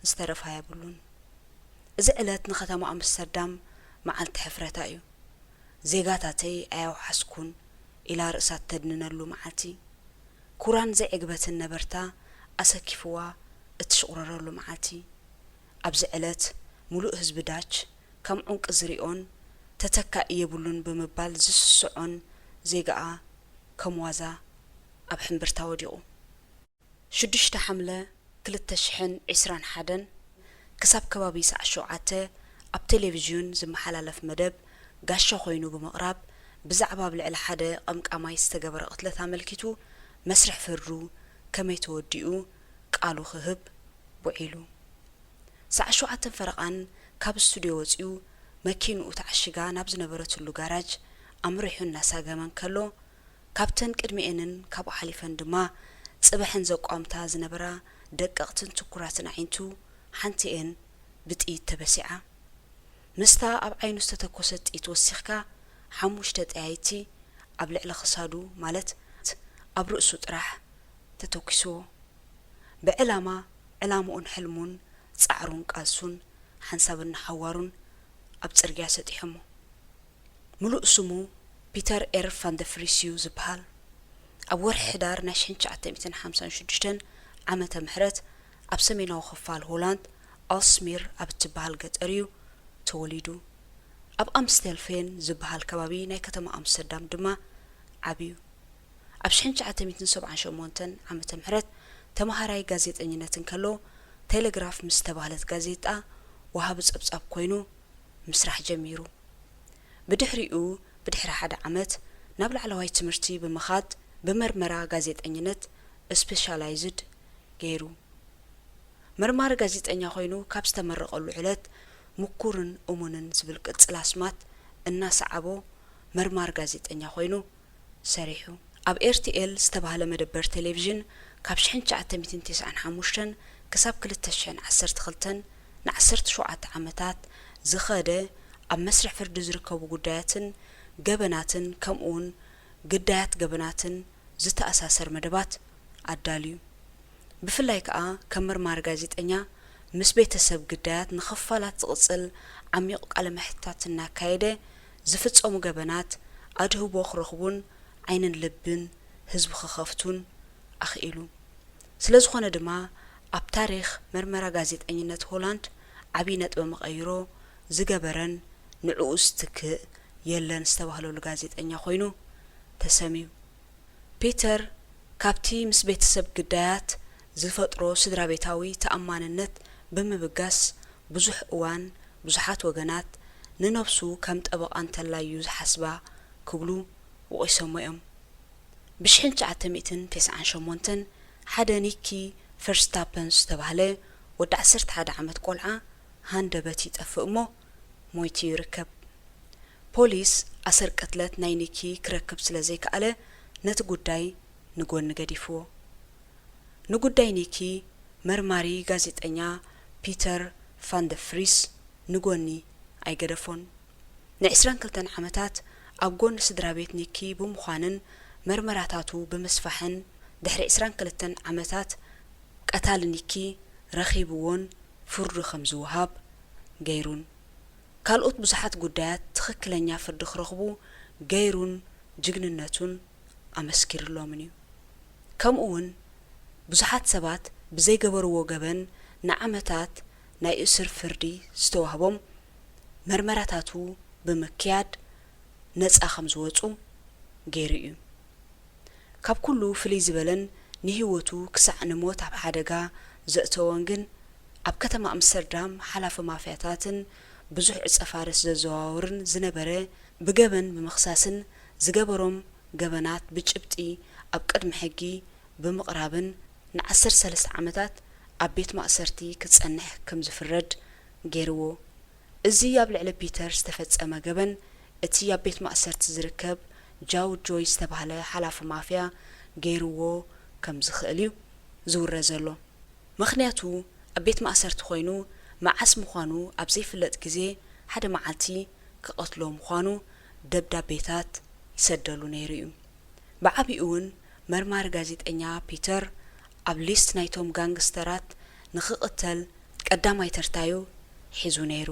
ዝተረፋ የብሉን። እዚ ዕለት ንኸተማ ኣምስተርዳም መዓልቲ ሕፍረታ እዩ። ዜጋታተይ ኣየውሓስኩን ኢላ ርእሳ እተድንነሉ መዓልቲ። ኩራን ዘይዕግበትን ነበርታ ኣሰኪፍዋ እትሽቑረረሉ መዓልቲ። ኣብዚ ዕለት፣ ምሉእ ህዝቢ ዳች ከም ዑንቂ ዝሪኦን ተተካኢ የብሉን ብምባል ዝስስዖን ዜጋኣ ከም ዋዛ ኣብ ሕምብርታ ወዲቑ። ሽዱሽተ ሓምለ ክልተ ሽሕን ዕስራን ሓደን ክሳብ ከባቢ ሰዓት ሸውዓተ ኣብ ቴሌቪዥን ዝመሓላለፍ መደብ ጋሻ ኮይኑ ብምቕራብ፣ ብዛዕባ ኣብ ልዕሊ ሓደ ቀምቃማይ ዝተገበረ ቅትለት ኣመልኪቱ መስርሕ ፍርዱ ከመይ ተወዲኡ ቃሉ ክህብ ውዒሉ። ሰዓት ሸውዓተን ፈረቓን ካብ ስቱድዮ ወጺኡ፣ መኪንኡ ተዓሺጋ ናብ ዝነበረትሉ ጋራጅ ኣምሪሑ እናሳገመ እንከሎ፣ ካብተን ቅድሚኤንን ካብኡ ሓሊፈን ድማ ጽባሐን ዘቋምታ ዝነበራ ደቀቕትን ትኩራትን ኣዒንቱ ሓንቲኤን ብጥይት ተበሲዓ። ምስታ ኣብ ዓይኑ ዝተተኮሰት ጥይት ወሲኽካ፣ ሓሙሽተ ጠያይቲ ኣብ ልዕሊ ክሳዱ፣ ማለት ኣብ ርእሱ ጥራሕ ተተኲስዎ። ብዕላማ፣ ዕላምኡን ሕልሙን፣ ጻዕሩን ቃልሱን፣ ሓንሳብን ንሓዋሩን ኣብ ጽርግያ ሰጢሖሞ። ምሉእ ስሙ ፒተር ኤር ቫን ደ ቭሪስ እዩ ዝበሃል። ኣብ ወርሒ ሕዳር ናይ ሽሕን ትሽዓተ ሚእትን ሓምሳን ሽዱሽተን ዓመተ ምሕረት ኣብ ሰሜናዊ ክፋል ሆላንድ ኣልስሚር ኣብ እትበሃል ገጠር እዩ ተወሊዱ። ኣብ ኣምስቴልፌን ዝበሃል ከባቢ ናይ ከተማ ኣምስተርዳም ድማ ዓብዩ። ኣብ ሽሕን ትሽዓተ ሚእትን ሰብዓን ሸሞንተን ዓመተ ምሕረት ተመሃራይ ጋዜጠኝነት እንከሎ፣ ቴሌግራፍ ምስ ተባህለት ጋዜጣ ወሃቢ ጸብጻብ ኮይኑ ምስራሕ ጀሚሩ። ብድሕሪኡ፣ ብድሕሪ ሓደ ዓመት ናብ ላዕለዋይ ትምህርቲ ብምኻድ ብመርመራ ጋዜጠኝነት ስፔሻላይዝድ ገይሩ። መርማሪ ጋዜጠኛ ኮይኑ ካብ ዝተመረቐሉ ዕለት፣ ምኩርን እሙንን ዝብል ቅጽል ኣስማት እናሰዓቦ መርማሪ ጋዜጠኛ ኮይኑ ሰሪሑ። ኣብ ኤርቲኤል ዝተባህለ መደበር ቴሌቪዥን ካብ ሽሕን ትሽዓተ ሚእትን ተስዓን ሓሙሽተን ክሳብ ክልተ ሽሕን ዓሰርተ ክልተን ንዓሰርተ ሸውዓተ ዓመታት ዝኸደ፣ ኣብ መስርሕ ፍርዲ ዝርከቡ ጉዳያትን ገበናትን ከምኡውን ግዳያት ገበናትን ዝተኣሳሰር መደባት ኣዳልዩ። ብፍላይ ከኣ ከም መርማሪ ጋዜጠኛ ምስ ቤተሰብ ግዳያት ንኽፋላት ዝቕጽል ዓሚቕ ቃለ መሕትታት እናካየደ፣ ዝፍጸሙ ገበናት ኣድህቦ ክረኽቡን ዓይንን ልብን ህዝቢ ክኸፍቱን ኣኽኢሉ። ስለ ዝኾነ ድማ፣ ኣብ ታሪኽ መርመራ ጋዜጠኝነት ሆላንድ ዓቢ ነጥበ መቐይሮ ዝገበረን ንዕኡ ዝትክእ የለን ዝተባህለሉ ጋዜጠኛ ኮይኑ ተሰምዩ። ፒተር ካብቲ ምስ ቤተሰብ ግዳያት ዝፈጥሮ ስድራቤታዊ ተኣማንነት ብምብጋስ፣ ብዙሕ እዋን ብዙሓት ወገናት ንነብሱ ከም ጠበቓ እንተላዩ ዝሓስባ ክብሉ ወቒሶሞ እዮም። ብ ሽሕን ትሽዓተ ሚእትን ተስዓን ሸሞንተን ሓደ ኒኪ ፈርስታፐን ዝተባህለ ወዲ ዓሰርተ ሓደ ዓመት ቆልዓ ሃንደበት ይጠፍእ እሞ ሞይቱ ይርከብ። ፖሊስ ኣሰር ቅትለት ናይ ኒኪ ክረክብ ስለ ዘይከኣለ ነቲ ጉዳይ ንጎኒ ገዲፍዎ። ንጉዳይ ኒኪ መርማሪ ጋዜጠኛ ፒተር ፋንደፍሪስ ንጎኒ ኣይገደፎን። ንዕስራን ክልተን ዓመታት ኣብ ጎኒ ስድራ ቤት ኒኪ ብምዃንን መርመራታቱ ብምስፋሕን ድሕሪ ዕስራን ክልተን ዓመታት ቀታሊ ኒኪ ረኺብዎን ፍርዱ ከም ዝወሃብ ገይሩን ካልኦት ብዙሓት ጉዳያት ትኽክለኛ ፍርዲ ክረኽቡ ገይሩን ጅግንነቱን ኣመስኪርሎምን እዩ። ከምኡ እውን ብዙሓት ሰባት ብዘይገበርዎ ገበን ንዓመታት ናይ እስር ፍርዲ ዝተዋህቦም መርመራታቱ ብምክያድ ነጻ ከም ዝወጹ ገይሩ እዩ። ካብ ኩሉ ፍልይ ዝበለን ንህይወቱ ክሳዕ ንሞት ኣብ ሓደጋ ዘእተወን ግን ኣብ ከተማ ኣምስተርዳም ሓላፊ ማፍያታትን ብዙሕ ዕጸ ፋርስ ዘዘዋውርን ዝነበረ ብገበን ብምኽሳስን ዝገበሮም ገበናት ብጭብጢ ኣብ ቅድሚ ሕጊ ብምቕራብን ንዓሰርተ ሰለስተ ዓመታት ኣብ ቤት ማእሰርቲ ክጸንሕ ከም ዝፍረድ ገይርዎ። እዚ ኣብ ልዕሊ ፒተር ዝተፈጸመ ገበን እቲ ኣብ ቤት ማእሰርቲ ዝርከብ ጃው ጆይ ዝተባህለ ሓላፊ ማፍያ ገይርዎ ከም ዝኽእል እዩ ዝውረ ዘሎ። ምኽንያቱ ኣብ ቤት ማእሰርቲ ኮይኑ መዓስ ምዃኑ ኣብ ዘይፍለጥ ግዜ ሓደ መዓልቲ ክቐትሎ ምዃኑ ደብዳቤታት ይሰደሉ ነይሩ እዩ። ብዓቢኡ እውን መርማሪ ጋዜጠኛ ፒተር ኣብ ሊስት ናይቶም ጋንግስተራት ንኽቕተል ቀዳማይ ተርታዩ ሒዙ ነይሩ።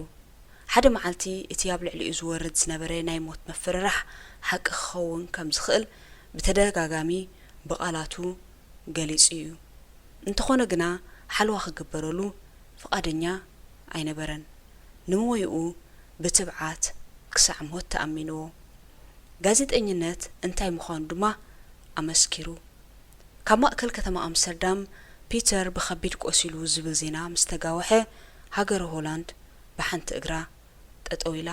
ሓደ መዓልቲ እቲ ኣብ ልዕሊኡ ዝወርድ ዝነበረ ናይ ሞት ምፍርራሕ ሓቂ ክኸውን ከም ዝኽእል ብተደጋጋሚ ብቓላቱ ገሊጹ እዩ። እንተኾነ ግና ሓለዋ ክግበረሉ ፍቓደኛ ኣይነበረን። ንሞይኡ ብትብዓት ክሳዕ ሞት ተኣሚንዎ። ጋዜጠኝነት እንታይ ምዃኑ ድማ ኣመስኪሩ። ካብ ማእከል ከተማ ኣምስተርዳም ፒተር ብኸቢድ ቆሲሉ ዝብል ዜና ምስ ተጋወሐ፣ ሃገረ ሆላንድ ብሓንቲ እግራ ጠጠው ኢላ።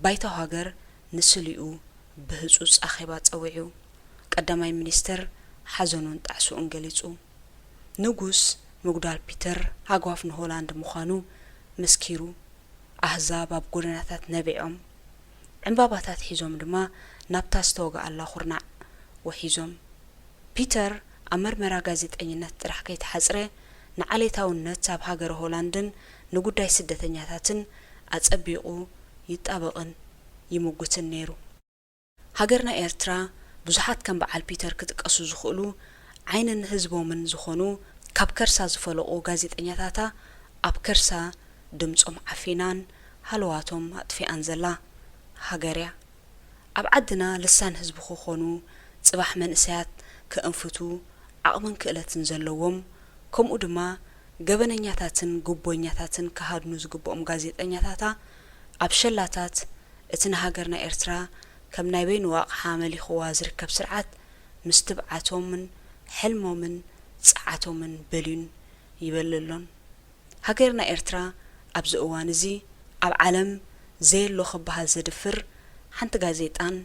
ባይታዊ ሃገር ንስሊኡ ብህጹጽ ኣኼባ ጸዊዑ። ቀዳማይ ሚኒስተር ሓዘኑን ጣዕስኡን ገሊጹ። ንጉስ ምጉዳል ፒተር ሃጓፍ ንሆላንድ ምዃኑ መስኪሩ። ኣህዛብ ኣብ ጎደናታት ነቢዖም። ዕምባባታት ሒዞም ድማ ናብታ ዝተወግኣላ ኩርናዕ ወሒዞም። ፒተር ኣብ መርመራ ጋዜጠኝነት ጥራሕ ከይተሓጽረ፣ ንዓሌታውነት ኣብ ሃገረ ሆላንድን ንጉዳይ ስደተኛታትን ኣጸቢቑ ይጣበቕን ይምጉትን ነይሩ። ሃገርና ኤርትራ ብዙሓት ከም በዓል ፒተር ክጥቀሱ ዝኽእሉ ዓይንን ህዝቦምን ዝኾኑ ካብ ከርሳ ዝፈለቑ ጋዜጠኛታታ ኣብ ከርሳ ድምጾም ዓፊናን ሃለዋቶም ኣጥፊኣን ዘላ ሃገር እያ። ኣብ ዓድና ልሳን ህዝቢ ክኾኑ፣ ጽባሕ መንእሰያት ከእንፍቱ ዓቕምን ክእለትን ዘለዎም፣ ከምኡ ድማ ገበነኛታትን ጉቦኛታትን ክሃድኑ ዝግብኦም ጋዜጠኛታታ ኣብ ሸላታት እቲ ንሃገርና ኤርትራ ከም ናይ በይኑ ኣቕሓ መሊኽዋ ዝርከብ ስርዓት ምስ ትብዓቶምን ሕልሞምን ጸዓቶምን በልዩን ይበሊ ኣሎን። ሃገርና ኤርትራ ኣብዚ እዋን እዚ ኣብ ዓለም ዘየሎ ክበሃል ዘድፍር ሓንቲ ጋዜጣን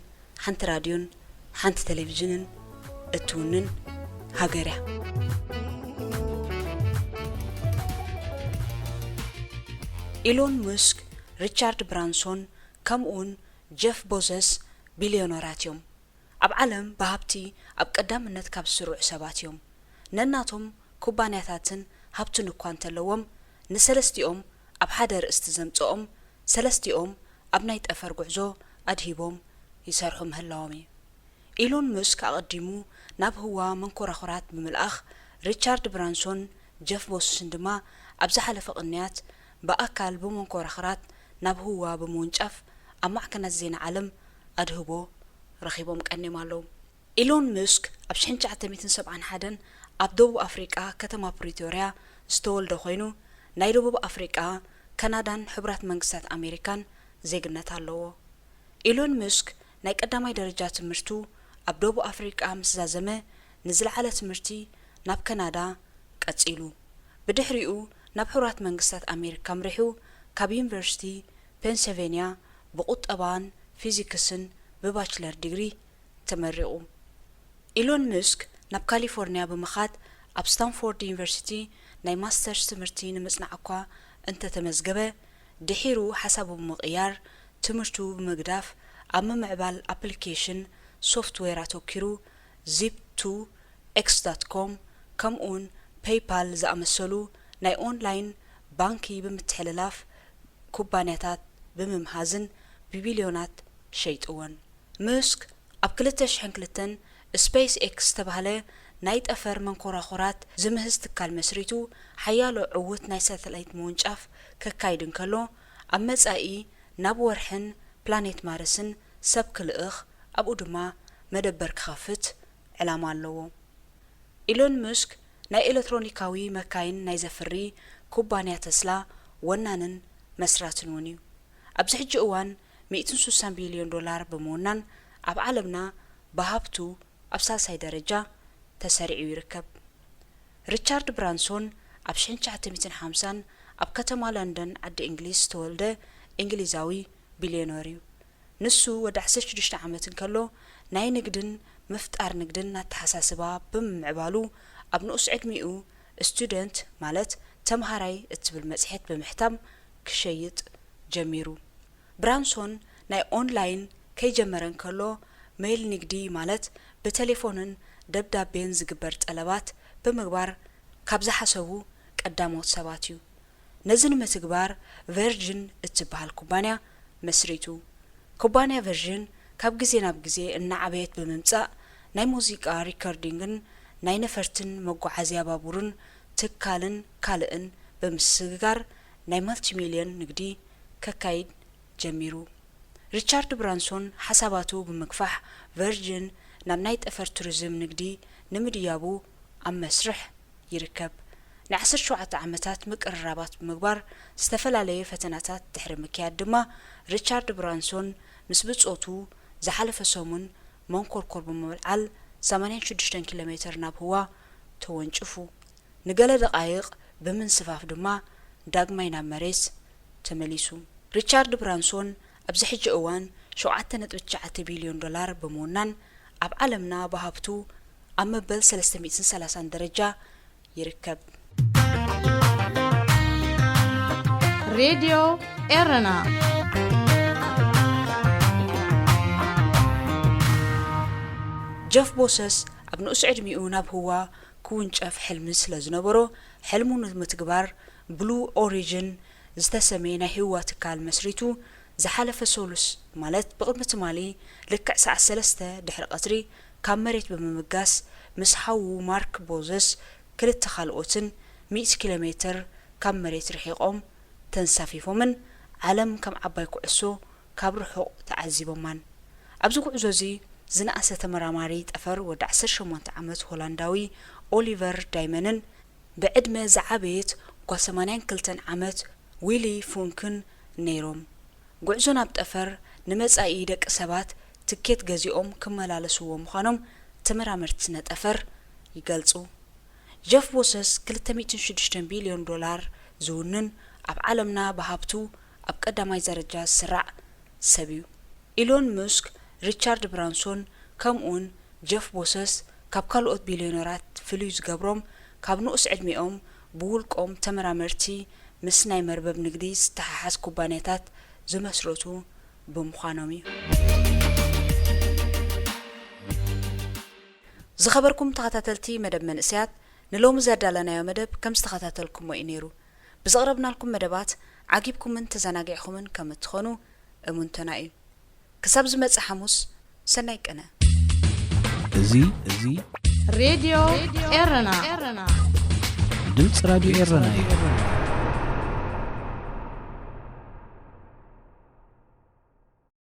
ሓንቲ ራድዮን ሓንቲ ቴሌቪዥንን እትውንን ሃገር እያ። ኢሎን ሙስክ፣ ሪቻርድ ብራንሶን ከምኡውን ጀፍ ቦዘስ ቢልዮነራት እዮም። ኣብ ዓለም ብሃብቲ ኣብ ቀዳምነት ካብ ዝስርዑ ሰባት እዮም። ነናቶም ኩባንያታትን ሃብትን እኳ እንተለዎም፣ ንሰለስቲኦም ኣብ ሓደ ኣርእስቲ ዘምጽኦም፣ ሰለስቲኦም ኣብ ናይ ጠፈር ጉዕዞ ኣድሂቦም ይሰርሑ ምህላዎም እዩ። ኢሎን ሙስክ ኣቐዲሙ ናብ ህዋ መንኮራኹራት ብምልኣኽ፣ ሪቻርድ ብራንሶን ጀፍ ቦስን ድማ ኣብ ዝሓለፈ ቅንያት ብኣካል ብመንኮራኹራት ናብ ህዋ ብምውንጫፍ ኣብ ማዕከናት ዜና ዓለም ኣድህቦ ረኺቦም ቀንዮም ኣለዉ። ኢሎን ሙስክ ኣብ ሽሕን ትሽዓተ ሚእትን ሰብዓን ሓደን ኣብ ደቡብ ኣፍሪቃ ከተማ ፕሪቶርያ ዝተወልደ ኮይኑ፣ ናይ ደቡብ ኣፍሪቃ፣ ካናዳን ሕቡራት መንግስታት ኣሜሪካን ዜግነት ኣለዎ። ኢሎን ሙስክ ናይ ቀዳማይ ደረጃ ትምህርቱ ኣብ ደቡብ ኣፍሪቃ ምስ ዛዘመ፣ ንዝለዓለ ትምህርቲ ናብ ካናዳ ቀጺሉ። ብድሕሪኡ ናብ ሕቡራት መንግስታት ኣሜሪካ ኣምሪሑ፣ ካብ ዩኒቨርሲቲ ፔንሲልቬንያ ብቁጠባን ፊዚክስን ብባችለር ዲግሪ ተመሪቑ። ኢሎን መስክ ናብ ካሊፎርኒያ ብምኻድ ኣብ ስታንፎርድ ዩኒቨርሲቲ ናይ ማስተርስ ትምህርቲ ንምጽናዕ እኳ እንተተመዝገበ፣ ድሒሩ ሓሳቡ ብምቕያር ትምህርቱ ብምግዳፍ ኣብ ምምዕባል ኣፕሊኬሽን ሶፍትዌር ኣተኪሩ፣ ዚፕ ቱ፣ ኤክስ ዳት ኮም፣ ከምኡውን ፔይፓል ዝኣመሰሉ ናይ ኦንላይን ባንኪ ብምትሕልላፍ ኩባንያታት ብምምሃዝን ብቢልዮናት ሸይጥወን። መስክ ኣብ ክልተ ሽሕን ክልተን ስፔስ ኤክስ ዝተባህለ ናይ ጠፈር መንኮራኹራት ዝምህዝ ትካል መስሪቱ ሓያሎ ዕዉት ናይ ሳተላይት ምውንጫፍ ከካይድ እንከሎ፣ ኣብ መጻኢ ናብ ወርሕን ፕላኔት ማርስን ሰብ ክልእኽ፣ ኣብኡ ድማ መደበር ክኸፍት ዕላማ ኣለዎ። ኢሎን መስክ ናይ ኤሌክትሮኒካዊ መካይን ናይ ዘፍሪ ኩባንያ ተስላ ወናንን መስራትን እውን እዩ። ኣብዚ ሕጂ እዋን ሚእትን ስሳን ቢልዮን ዶላር ብምውናን ኣብ ዓለምና ብሃብቱ ኣብ ሳልሳይ ደረጃ ተሰሪዑ ይርከብ። ሪቻርድ ብራንሶን ኣብ ሽሕን ትሽዓተ ሚእትን ሓምሳን ኣብ ከተማ ለንደን ዓዲ እንግሊዝ ዝተወልደ እንግሊዛዊ ቢልዮነር እዩ። ንሱ ወዲ ዓሰርተ ሽዱሽተ ዓመት እንከሎ ናይ ንግድን ምፍጣር ንግድን ኣተሓሳስባ ብምምዕባሉ ኣብ ንኡስ ዕድሚኡ ስቱደንት ማለት ተምሃራይ እትብል መጽሔት ብምሕታም ክሸይጥ ጀሚሩ። ብራንሶን ናይ ኦንላይን ከይጀመረ እንከሎ ሜይል ንግዲ ማለት ብቴሌፎንን ደብዳቤን ዝግበር ጠለባት ብምግባር ካብ ዝሓሰቡ ቀዳሞት ሰባት እዩ። ነዚ ንምትግባር ቨርጅን እትበሃል ኩባንያ መስሪቱ። ኩባንያ ቨርጅን ካብ ግዜ ናብ ግዜ እናዓበየት ብምምጻእ ናይ ሙዚቃ ሪከርዲንግን ናይ ነፈርትን መጓዓዝያ ባቡርን ትካልን ካልእን ብምስግጋር ናይ ማልቲሚልዮን ንግዲ ከካይድ ጀሚሩ። ሪቻርድ ብራንሶን ሓሳባቱ ብምግፋሕ ቨርጅን ናብ ናይ ጠፈር ቱሪዝም ንግዲ ንምድያቡ ኣብ መስርሕ ይርከብ። ንዓሰርተ ሸውዓተ ዓመታት ምቅርራባት ብምግባር ዝተፈላለየ ፈተናታት ድሕሪ ምክያድ ድማ ሪቻርድ ብራንሶን ምስ ብጾቱ ዝሓለፈ ሰሙን መንኮርኮር ብምልዓል ሰማንያን ሽዱሽተን ኪሎ ሜትር ናብ ህዋ ተወንጭፉ። ንገለ ደቓይቕ ብምንስፋፍ ድማ ዳግማይ ናብ መሬት ተመሊሱ። ሪቻርድ ብራንሶን ኣብዚ ሕጂ እዋን ሸውዓተ ነጥቢ ትሽዓተ ቢልዮን ዶላር ብምውናን ኣብ ዓለምና ብሃብቱ ኣብ መበል ሰለስተ ሚእትን ሰላሳን ደረጃ ይርከብ። ሬድዮ ኤረና ጀፍ ቦሰስ ኣብ ንኡስ ዕድሚኡ ናብ ህዋ ክውንጨፍ ሕልሚ ስለ ዝነበሮ፣ ሕልሙ ንምትግባር ብሉ ኦሪጅን ዝተሰምየ ናይ ህዋ ትካል መስሪቱ ዝሓለፈ ሰሉስ፣ ማለት ብቕድሚ ትማሊ ልክዕ ሰዓት ሰለስተ ድሕሪ ቀትሪ ካብ መሬት ብምብጋስ ምስ ሓዉ ማርክ ቦዘስ ክልተ ካልኦትን ሚእቲ ኪሎ ሜትር ካብ መሬት ርሒቖም ተንሳፊፎምን ዓለም ከም ዓባይ ኩዕሶ ካብ ርሑቕ ተዓዚቦማን። ኣብዚ ጉዕዞ እዚ ዝነኣሰ ተመራማሪ ጠፈር ወዲ ዓሰርተ ሸሞንተ ዓመት ሆላንዳዊ ኦሊቨር ዳይመንን ብዕድመ ዝዓበየት ጓል ሰማንያን ክልተን ዓመት ዊሊ ፉንክን ነይሮም። ጉዕዞ ናብ ጠፈር ንመጻኢ ደቂ ሰባት ትኬት ገዚኦም ክመላለስዎ ምዃኖም ተመራመርቲ ስነ ጠፈር ይገልጹ። ጀፍ ቦሰስ ክልተ ሚእትን ሽዱሽተን ቢልዮን ዶላር ዝውንን ኣብ ዓለምና ብሃብቱ ኣብ ቀዳማይ ደረጃ ዝስራዕ ሰብ እዩ። ኢሎን ሙስክ፣ ሪቻርድ ብራንሶን ከምኡውን ጀፍ ቦሰስ ካብ ካልኦት ቢልዮነራት ፍልዩ ዝገብሮም ካብ ንኡስ ዕድሚኦም ብውልቆም ተመራመርቲ ምስ ናይ መርበብ ንግዲ ዝተሓሓዝ ኩባንያታት ዝመስረቱ ብምዃኖም እዩ። ዝኸበርኩም ተኸታተልቲ መደብ መንእሰያት፣ ንሎሚ ዘዳለናዮ መደብ ከም ዝተኸታተልኩሞ እዩ ነይሩ። ብዘቕረብናልኩም መደባት ዓጊብኩምን ተዘናጊዕኹምን ከም እትኾኑ እሙንትና እዩ። ክሳብ ዝመጽእ ሓሙስ፣ ሰናይ ቅነ። እዚ እዚ ሬድዮ ኤረና ድምፂ ራዲዮ ኤረና እዩ።